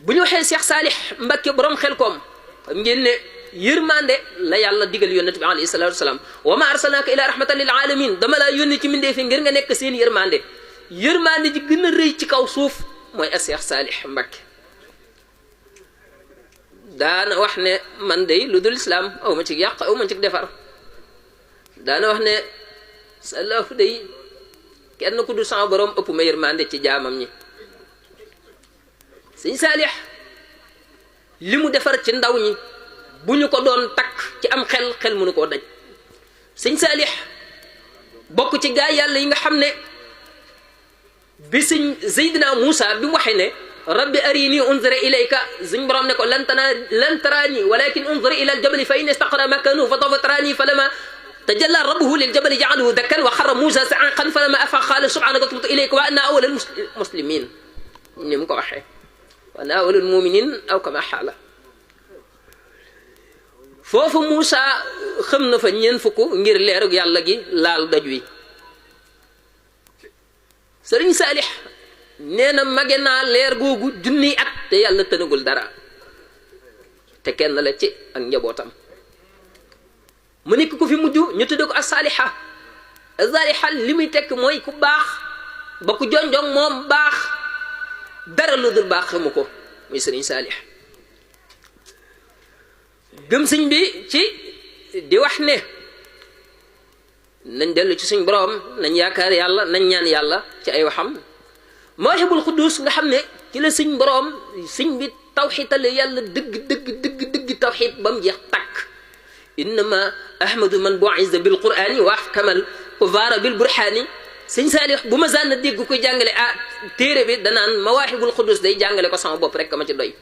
bu ñu waxee Cheikh Salih Mbacké borom Xelkom xam ngeen ne yërmande la yàlla digal yonent bi alayhi salaatu wasalaam wa ma arsalnaaka ila rahmatan lil alamin dama laa yónni ci mbindee fi ngir nga nekk seen yërmande yërmande ji gën a rëy ci kaw suuf mooy a Cheikh Salih Mbacké daana wax ne man day lu dul islam aw ma ci yàq aw ma ci defar daana wax ne salaahu day kenn ku du sama borom ëpp ma yërmande ci jaamam ñi sëñ Salih li mu defar ci ndaw ñi bu ñu ko doon takk ci am xel mënu koo daj sëñ Salih bokk ci gaa yàlla yi nga xam ne bi sëñ Seydina Moussa bi mu waxee ne rabbi arini unzira ilayka suñ borom ne ko lan taraani walakin unzir ila aljabali fa in istaqara makanahu fa sawfa taraani falama tajalla rabbuhu liljabali ja'alahu dakkan wa xarra Moussa sa'iqan falama afaqa qaala subhanaka tubtu ilayka wa ana awwalul muslimin ni mu ko waxee wa ana awwalul muminin aw kama xaala foofu Moussa xam na fa ñeen fukk ngir leerug yàlla gi laal doj wi sëriñ Salih nee na mage naa leer googu junniy at te yàlla tënagul dara te kenn la ci ak njabootam mu nekk ku fi mujj ñu tudde ko as-Saliha as-Saliha li muy tekk mooy ku baax ba ku jonjong moom baax dara lu dul baax xamu ko muy sëriñ Salih gëm sëñ bi ci di wax ne nañ dellu ci suñ borom nañ yaakaar yàlla nañ ñaan yàlla ci ay waxam Mawahibul Quddus nga xam ne ci la suñ borom sëñ bi tawxiitale yàlla dëgg tawxiit ba mu jeex tàkk innama ahmadu man bu'iza bil qur'ani wa ahkamal kufaara bil burhaani sëñ Salih bu ma sànn dégg koy jàngale téere bi danaan Mawahibul Quddus day jàngale ko sama bopp rek ma ci doy